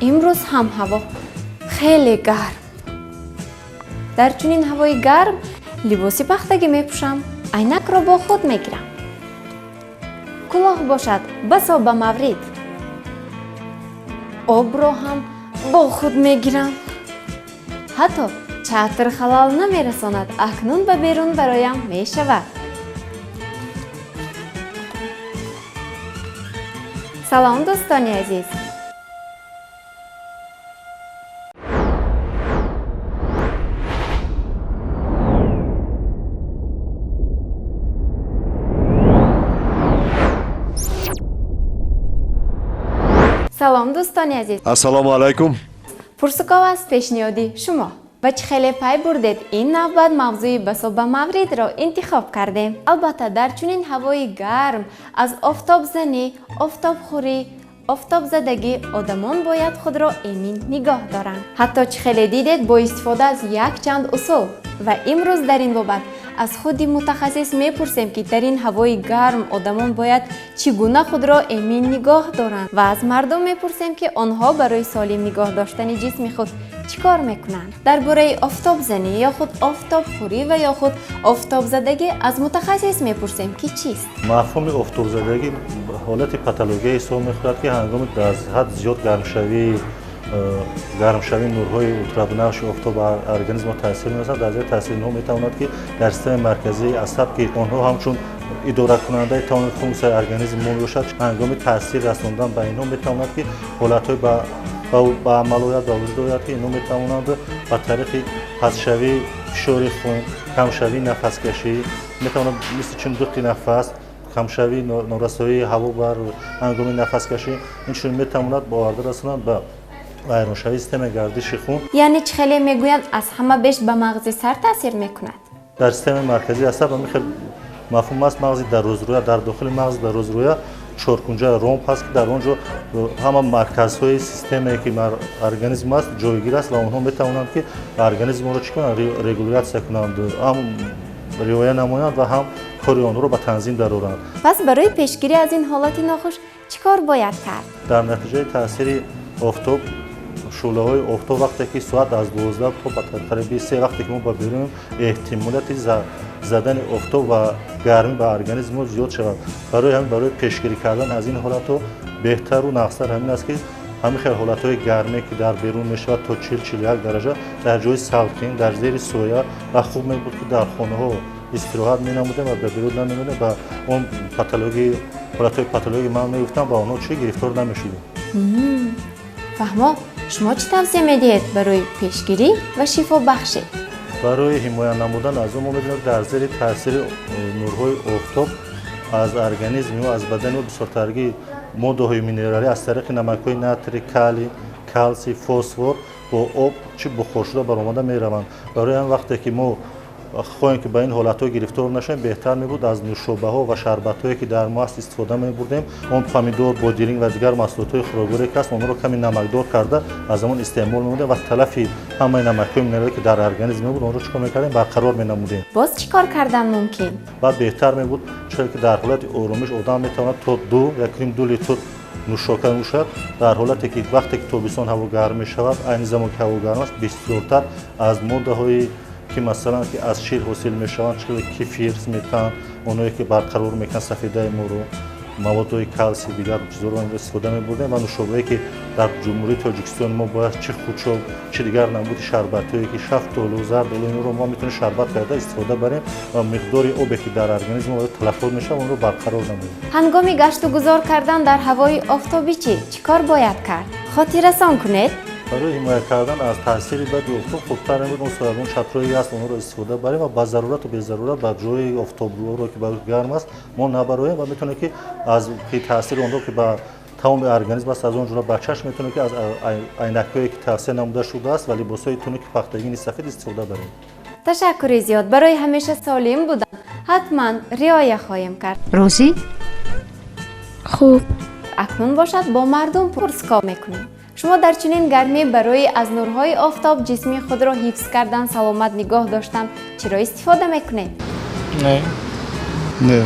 Имрӯз ҳам ҳаво хеле гарм. Дар чунин ҳавои гарм либоси пахтагӣ мепӯшам, айнакро бо худ мегирам. Кулоҳ бошад, басо ба маврид. Обро ҳам бо худ мегирам. Ҳатто чатр халал намерасонад, акнун ба берун бароям мешавад. Салом, дӯстони азиз. Салом, дӯстони азиз. Ассалому алайкум. Пурсуков аст пешниҳоди шумо. Ва чӣ хеле пай бурдед, ин навбат мавзӯи басо ба мавридро интихоб кардем. Албатта, дар чунин ҳавои гарм аз офтобзанӣ, офтобхӯрӣ, офтобзадагӣ одамон бояд худро эмин нигоҳ доранд. Ҳатто чӣ хеле дидед, бо истифода аз якчанд усул. Ва имрӯз дар ин бобат аз худи мутахассис мепурсем, ки дар ин ҳавои гарм одамон бояд чӣ гуна худро эмин нигоҳ доранд, ва аз мардум мепурсем, ки онҳо барои солим нигоҳ доштани ҷисми худ чӣ кор мекунанд. Дар бораи офтобзанӣ ё худ офтобхӯрӣ ва ё худ офтобзадагӣ аз мутахассис мепурсем, ки чист. Мафҳуми офтобзадагӣ ҳолати патология ҳисоб мехӯрад, ки ҳангоми аз ҳад зиёд гармшавии нурҳои ултрабунафши офтоб ба организмро таъсир мерасонад. Дар зери таъсири инҳо метавонад, ки дар системаи марказии асаб, ки онҳо ҳамчун идоракунандаи тамоми функсияи организм мо мебошад, ҳангоми таъсир расондан ба инҳо метавонад, ки ҳолатҳои ба амал ояд, ба вуҷуд ояд, ки инҳо метавонанд ба тариқи пастшавии фишори хун, камшавии нафаскашӣ, метавонад мисли чун дуқи нафас, камшавии норасоии ҳаво бар ҳангоми нафаскашӣ, инчунин метавонад ба оварда расонад ба вайроншавии системаи гардиши хун. Яъне чӣ хеле мегӯянд, аз ҳама беш ба мағзи сар таъсир мекунад. Дар системаи марказии асаб ҳамин хел мафҳум аст. Мағзи дарозрӯя, дар дохили мағзи дарозрӯя чоркунҷа ромб ҳаст, ки дар он ҷо ҳама марказҳои системае, ки организм аст, ҷойгир аст, ва онҳо метавонанд, ки организмро чӣ кунанд, регулятсия кунанд, ҳам риоя намоянд ва ҳам кори онҳоро ба танзим дароранд. Пас барои пешгирӣ аз ин ҳолати нохуш чӣ кор бояд кард? Дар натиҷаи таъсири офтоб, шӯълаҳои офтоб, вақте ки соат аз 12 то ба қариби 3, вақте ки мо ба берунем, эҳтимолияти задани офтоб ва гармӣ ба организми мо зиёд шавад. Барои ҳамин, барои пешгирӣ кардан аз ин ҳолатҳо беҳтару нақстар ҳамин аст, ки ҳамин хел ҳолатҳои гарме, ки дар берун мешавад то 40-41 дараҷа, дар ҷои салқин, дар зери соя, ва хуб мебуд, ки дар хонаҳо истироҳат менамудем ва ба берун намемонем, ба он патологии, ҳолатҳои патологии ман мегуфтам, ба онҳо чӣ гирифтор намешудем. Фаҳмо, шумо чӣ тавсия медиҳед барои пешгирӣ ва шифобахшӣ? Барои ҳимоя намудан аз он мо медонем, дар зери таъсири нурҳои офтоб аз организми мо, аз бадани мо бисёртарги моддаҳои минералӣ аз тариқи намакҳои натрий, калий, калсий, фосфор бо об чӣ бухоршуда баромада мераванд. Барои ҳамин, вақте ки мо хоҳем, ки ба ин ҳолатҳо гирифтор нашавем, беҳтар мебуд аз нӯшобаҳо ва шарбатҳое, ки дар мо аст, истифода мебурдем. Он помидор, бодиринг ва дигар маҳсулотҳои хӯрокворе, ки аст, онҳоро ками намакдор карда аз он истеъмол мемудем ва талафи ҳамаи намакҳои минерале, ки дар организм мебуд, онро чӣ кор мекардем, барқарор менамудем. Боз чӣ кор кардан мумкин? Баъд беҳтар мебуд, чунки дар ҳолати оромиш одам метавонад то ду, якним ду литр нӯшока нӯшад. Дар ҳолате ки вақте ки тобистон ҳаво гарм мешавад, айни замон ки ҳаво гарм аст, бисёртар аз моддаҳои ки масалан ки аз шир ҳосил мешаванд, чизи кефир, сметан, онҳое ки барқарор мекунанд сафедаи моро, маводҳои калсий, дигар чизҳоро истифода мебурдем, ва нӯшобае, ки дар Ҷумҳурии Тоҷикистон мо бояд, чӣ хучоб, чӣ дигар намуди шарбатҳое, ки шафтолу, зардолу, инро мо метавонем шарбат карда истифода барем ва миқдори обе, ки дар организм мо талафот мешавад, онро барқарор намоем. Ҳангоми гашту гузор кардан дар ҳавои офтобӣ чӣ чӣ кор бояд кард? Хотиррасон кунед. Барои ҳимоя кардан аз таъсири бади офтоб хубтар мебуд он соябон, чатрҳое аст, онҳоро истифода барем ва ба зарурату безарурат ба ҷои офтобро, ки гарм аст, мо набароем, ва метавонем, ки аз таъсири онҳо, ки ба тамоми организм аст, аз он ҷумла ба чашм, метавонем, ки аз айнакҳое, ки тавсия намуда шудааст, ва либосҳои тунуки пахтагини сафед истифода барем. Ташаккури зиёд. Барои ҳамеша солим будан ҳатман риоя хоҳем кард. Розӣ? Хуб. Акнун бошад, бо мардум пурсков мекунем. Шумо дар чунин гармӣ барои аз нурҳои офтоб ҷисми худро ҳифз кардан, саломат нигоҳ доштан чиро истифода мекунед? Не. Не.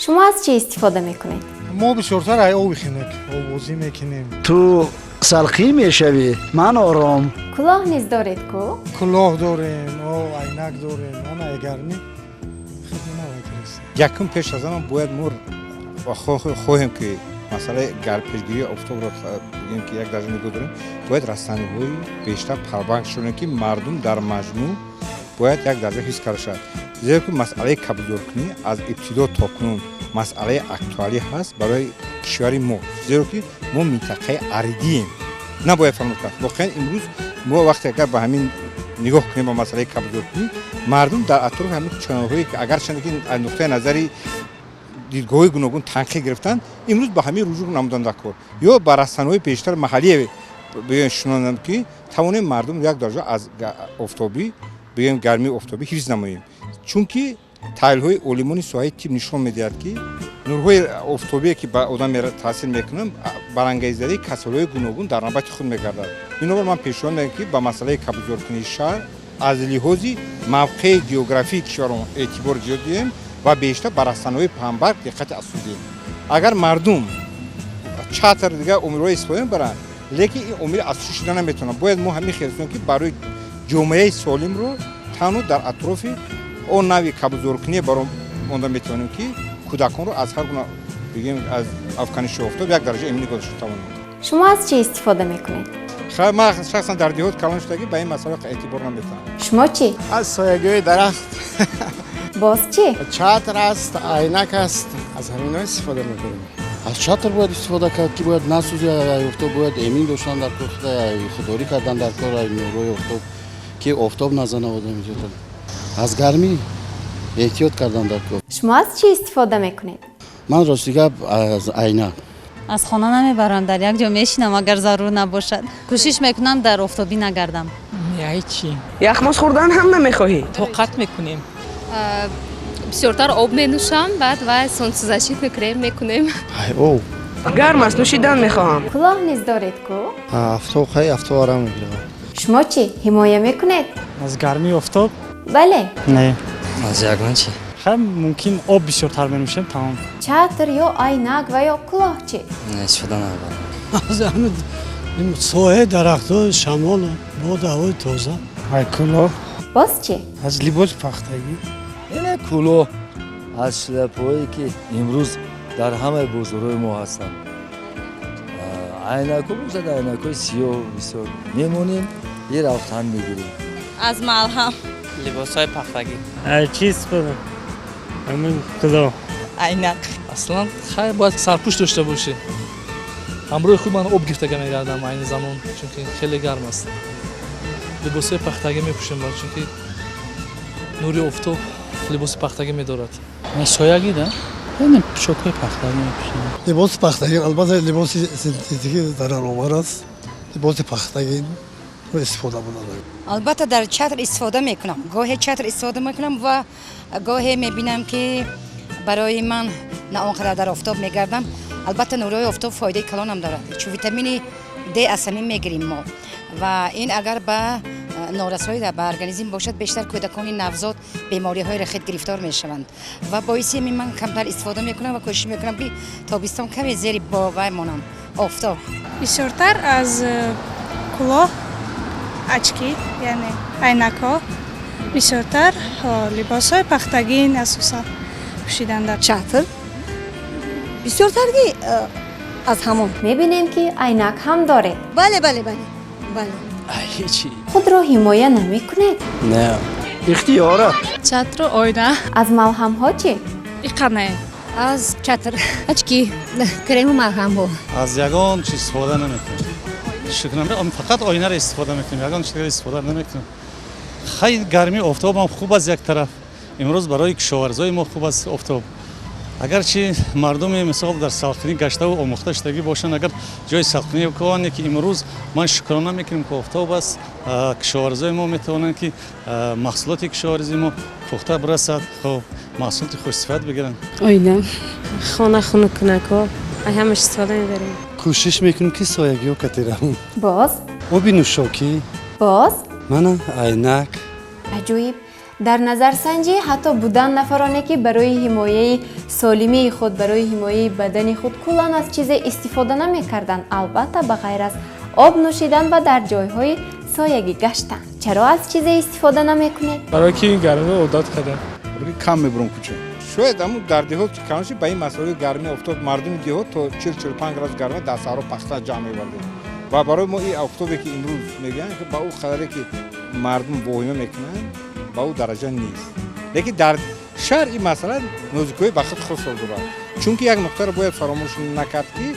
Шумо аз чӣ истифода мекунед? Мо бисёртар ай оби хунук оббозӣ мекунем. Ту Салқӣ мешавӣ, ман ором. Кулоҳ низ доред ку? Кулоҳ дорем, о, айнак дорем. Ана гармӣ худмонавайкарест. Якум, пеш аз ҳама бояд мо хоҳем, ки масъалаи пешгирии офтобро бигем, ки як дараҷа нигоҳ дорем, бояд растаниҳои бештар парвариш шавем, ки мардум дар маҷмӯъ бояд як дараҷа ҳис карда шавад, зеро ки масъалаи кабудзоркунӣ аз ибтидо то кунун масъалаи актуалӣ ҳаст барои кишвари мо, зеро ки мо минтақаи аридием. Набояд фаромӯш кард, воқеан имрӯз мо вақте агар ба ҳамин нигоҳ кунем, ба масъалаи кабудзоркунӣ, мардум дар атрофи ҳамин чанорҳое, ки агарчанде ки аз нуқтаи назари дидгоҳҳои гуногун танқид гирифтанд, имрӯз ба ҳамин руҷӯъ намуданд дар кор ё ба растаниҳои бештар маҳаллие бигӯем шунонанд, ки тавонем мардум як дараҷа аз офтобӣ, бигӯем, гармии офтобӣ ҳифз намоем, чунки таҳлилҳои олимони соҳаи тиб нишон медиҳад, ки нурҳои офтобие, ки ба одам таъсир мекунанд, барангезандаи касалиҳои гуногун дар навбати худ мегардад. Бинобар ман пешниҳод мекунам, ки ба масъалаи кабудзоркунии шаҳр аз лиҳози мавқеи географии кишварон эътибор зиёд диҳем ва бештар ба растаниҳои паҳнбарг диққати асосӣ диҳем. Агар мардум чатр, дигар омилҳои истифода мебаранд, лекин ин омили асосӣ шуда наметавонад. Бояд мо ҳамин хел кунем, ки барои ҷомеаи солимро танҳо дар атрофи он навъи кабудзоркуние баро монда метавонем, ки кӯдаконро аз ҳар гуна, бигем, аз афканиши офтоб як дараҷа эмин нигоҳ дошта тавонем. Шумо аз чӣ истифода мекунед? Ман шахсан дар деҳот калон шудагӣ, ба ин масъала эътибор наметаҳам. Шумо чӣ? Аз соягиҳои дарахт. Боз чӣ? Чатр аст, айнак аст, аз ҳаминҳо истифода мекунем. Аз чатр бояд истифода кард, ки бояд насӯзи офтоб, бояд эмин доштан дар кор, худдорӣ кардан дар кор нурҳои офтоб, ки офтоб назана одам. Аз гармӣ эҳтиёт кардан дар кор. Шумо аз чӣ истифода мекунед? Ман, рости гап, аз айнак. Аз хона намебарам, дар як ҷо мешинам, агар зарур набошад. Кӯшиш мекунам, дар офтобӣ нагардам. Ҳечи. Яхмоз хӯрдан ҳам намехоҳӣ? Тоқат мекунем. Бисёртар об менӯшам, баъд ва солнцезащитный крем мекунем. Об. Гарм аст, нӯшидан мехоҳам. Кулоҳ низ доред ку? Офтоб, хай, офтоб арам мегирад. Шумо чӣ, ҳимоя мекунед? Аз гармии офтоб? Бале. Не. Аз ягон чи. Хай, мумкин, об бисёртар менӯшем, тамом. Чатр ё айнак ва ё кулоҳ чӣ? Не, истифода намебарам. Аз сояи дарахтҳо, шамол, боду ҳавои тоза. Ай, кулоҳ. Боз чӣ? Аз либоси пахтагӣ. Ина, кулоҳ, аз шляпаҳое, ки имрӯз дар ҳамаи бозорҳои мо ҳастанд. Айнакҳо бошад, айнакҳои сиёҳ бисёр мемонем и рафтан мегирем. Аз малҳам. Либосҳои пахтагӣ. Чӣ истифода? Ҳамин кулоҳ. Айнак. Аслан, хай, бояд сарпӯш дошта бошӣ. Ҳамроҳи худ ман об гирифтага мегардам айни замон, чунки хеле гарм аст. Либосҳои пахтагӣ мепӯшем, чунки нури офтоб либоси пахтагӣ медорад. Соягӣ да, пӯшокҳои пахтагӣ мепӯшем. Либоси пахтагӣ, албатта, либоси синтетикӣ зараровар аст, либоси пахтагӣ истифода бурдан. Албатта, дар чатр истифода мекунам. Гоҳе чатр истифода мекунам ва гоҳе мебинам, ки барои ман на он қадар дар офтоб мегардам. Албатта, нурҳои офтоб фоидаи калонам дорад, чун витамини д аз ҳамин мегирем мо ва ин агар ба норасоӣ ба организм бошад, бештар кӯдакони навзод бемориҳои рахит гирифтор мешаванд ва боиси ҳамин ман камтар истифода мекунам ва кӯшиш мекунам, ки тобистон каме зери вай монам, офтоб. Бисёртар аз кулоҳ, очки, яъне айнакҳо, бисёртар либосҳои пахтагин асосан пӯшидан дар Чатр бисёртарги аз ҳамон. Мебинем, ки айнак ҳам доред. Бале, бале, бале, бале. Ҳечи. Худро ҳимоя намекунед? Не. Ихтиёра. Чатру ойна. Аз малҳамҳо чӣ? Иқане. Аз чатр, очки, крему малҳамҳо. Аз ягон чиз истифода намекунем, шукр, фақат оинаро истифода мекунем, ягон чиз дигар истифода намекунем. Хай, гармии офтобам хуб аст як тараф, имрӯз барои кишоварзои мо хуб аст офтоб. Агарчи мардуми, мисол, дар салқинӣ гаштаву омӯхта шудагӣ бошанд, агар ҷои салқинӣ коване, ки имрӯз ман шукрона мекунем, ки офтоб аст, кишоварзои мо метавонанд, ки маҳсулоти кишоварзии мо пухта бирасад, хоб, маҳсулоти хушсифат бигиранд. Оина, хона хунуккунакҳо, ҳамаш истифода мебарем. Кӯшиш мекунем, ки соягиҳо катирам. Боз? Оби нӯшокӣ. Боз? Мана, айнак. Аҷоиб! Дар назарсанҷӣ ҳатто буданд нафароне, ки барои ҳимояи солимии худ, барои ҳимояи бадани худ куллан аз чизе истифода намекарданд, албатта, ба ғайр аз Об нӯшидан ва дар ҷойҳои соягӣ гаштан. Чаро аз чизе истифода намекунед? Барои ки гармиро одат кардам. Кам мебурам кӯча. Шояд ҳамун дар деҳот ки кам шуд, ба ин масъалаи гармии офтоб мардуми деҳот то 40-45 градус гарма дар саҳро пахта ҷамъ мевардем. Ва барои мо ин офтобе ки имрӯз мегӯянд, ба ӯ қадаре ки мардум воҳима мекунанд, ба ӯ дараҷа нест. Лекин дар шаҳр ин масъала нозукиҳои ба худ хос дорад. Чунки як нуқтаро бояд фаромӯш накард, ки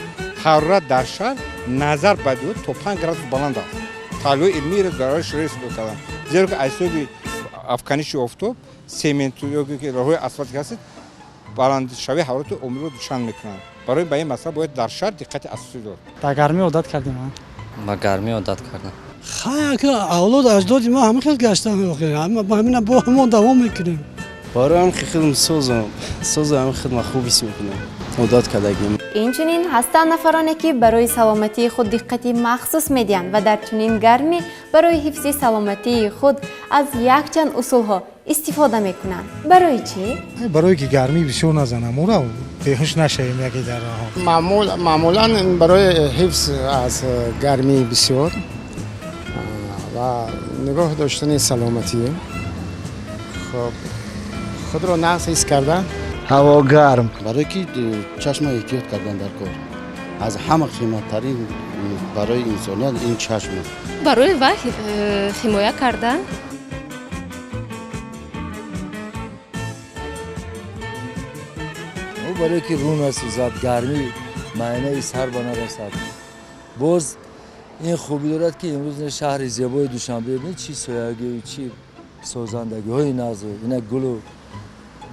ҳарорат дар шаҳр назар ба деҳот то 5 градус баланд аст. Таҳлилҳои илмиро дар шароит истифода карданд. Зеро ки аз ҳисоби афканиши офтоб, сементу ё ки роҳҳои асфалт ки ҳастед, баландшавии ҳарорати омилро дучанд мекунанд. Барои ба ин масъала бояд дар шаҳр диққати асосӣ дод. Ба гармӣ одат кардем. Ба гармӣ одат кардам. Хай, авлод аҷдоди мо ҳама хел гаштан, ҳамина бо ҳамон давом мекунем. Барои ҳам хидм созам, созам хидма хуб ҳис мекунам. Одат кардагим. Инчунин ҳастанд нафароне, ки барои саломатии худ диққати махсус медиҳанд ва дар чунин гармӣ барои ҳифзи саломатии худ аз якчанд усулҳо истифода мекунанд. Барои чӣ? Барои ки гармӣ бисёр назанам, ура беҳуш нашавем яке дар роҳ. Маъмулан барои ҳифз аз гармии бисёр ва нигоҳ доштани саломатӣ, хуб худро нағз ҳис кардан. Ҳаво гарм. Барои ки чашма эҳтиёт кардан дар кор. Аз ҳама қиматтарин барои инсоният ин чашм аст. Барои вай ҳимоя кардан. Барои ки рӯ насӯзад, гармӣ маънаи сар ба нарасад. Боз ин хубӣ дорад, ки имрӯз шаҳри зебои Душанбе бибинед, чӣ соягию чӣ созандагиҳои нағзу ина гулу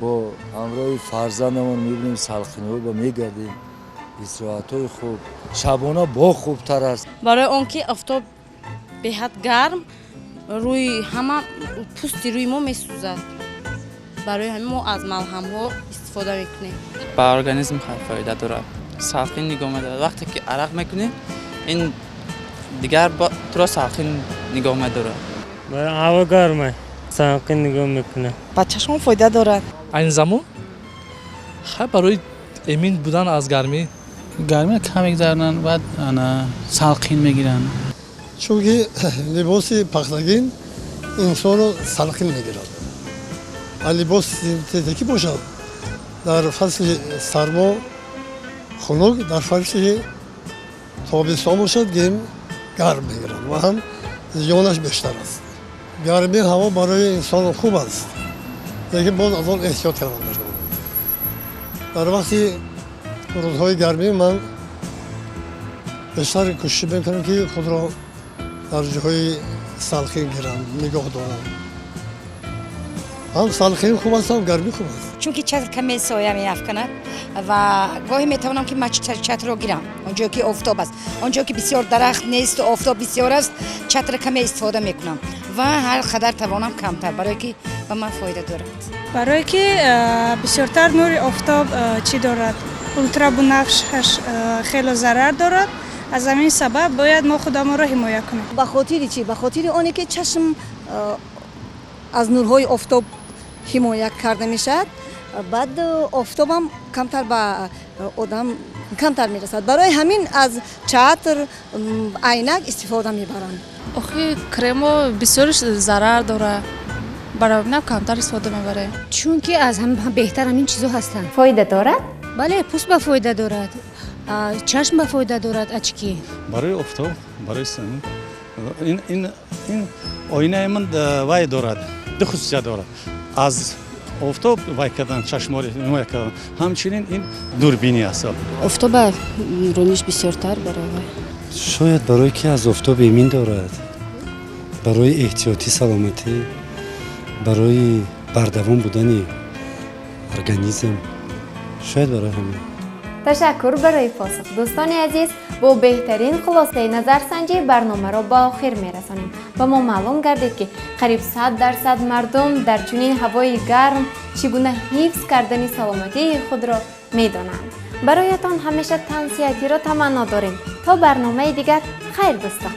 бо ҳамроҳи фарзандамон мебинем, салқиниҳо ба мегардем, истироҳатҳои хуб, шабона бо хубтар аст. Барои он ки офтоб беҳад гарм, рӯи ҳама пӯсти рӯи мо месӯзад. Барои ҳамин мо аз малҳамҳо истифода мекунем. Ба организм фоида дорад, салқин нигоҳ медорад. Вақте ки арақ мекунӣ, ин дигар туро салқин нигоҳ медорад. Ҳаво гарма, салқин нигоҳ мекунад. Ба чашм фоида дорад. Айни замон хай барои эмин будан аз гармӣ. Гармиро кам мегузаронанд, баъд салқин мегиранд. Чунки либоси пахтагин инсонро салқин мегирад. Либоси синтетикӣ бошад, дар фасли сармо хунук, дар фасли тобистон бошад, гем гарм мегирад ва ҳам зиёнаш бештар аст. Гармии ҳаво барои инсон хуб аст, лекин боз аз он эҳтиёт кардан даркор. Дар вақти рӯзҳои гармӣ ман бештар кӯшиш мекунам, ки худро дар ҷоҳои салқин гирам, нигоҳ дорам. Ҳам салқин хуб аст, ҳам гармӣ хуб аст. Чунки чатр каме соя меафканад ва гоҳе метавонам, ки ман чатрро гирам он ҷое ки офтоб аст. Он ҷое ки бисёр дарахт несту офтоб бисёр аст, чатр каме истифода мекунам ва ҳар қадар тавонам камтар, барое ки ба ман фоида дорад. Барое ки бисёртар нури офтоб чӣ дорад, ултрабунафшаш хело зарар дорад. Аз ҳамин сабаб бояд мо худамонро ҳимоя кунем. Ба хотири чӣ? Ба хотири оне ки чашм аз нурҳои офтоб ҳимоя карда мешавад, баъд офтобам камтар ба одам камтар мерасад. Барои ҳамин аз чатр, айнак истифода мебаранд. Охи кремо бисёрш зарар дорад, барои ҳамин камтар истифода мебарем. Чунки аз беҳтар ҳамин чизо ҳастанд. Фоида дорад? Бале, пӯст ба фоида дорад, чашм ба фоида дорад, очки. Барои офтоб, барои ин оинаи ман вай дорад, ду хусусият дорад. Аз офтоб вай кардан, чашморо ҳимоя кардан, ҳамчунин ин дурбинӣ аст. Офтоба рониш бисёртар барои вай. Шояд барое ки аз офтоб эмин дорад, барои эҳтиёти саломатӣ, барои бардавом будани организм, шояд барои ҳамин. Ташаккур барои посух. Дӯстони азиз, бо беҳтарин хулосаи назарсанҷӣ барномаро ба охир мерасонем. Ба мо маълум гардид, ки қариб 100% мардум дар чунин ҳавои гарм чӣ гуна ҳифз кардани саломатии худро медонанд. Бароятон ҳамеша тансиҳатиро таманно дорем. То барномаи дигар, хайр, дӯстон.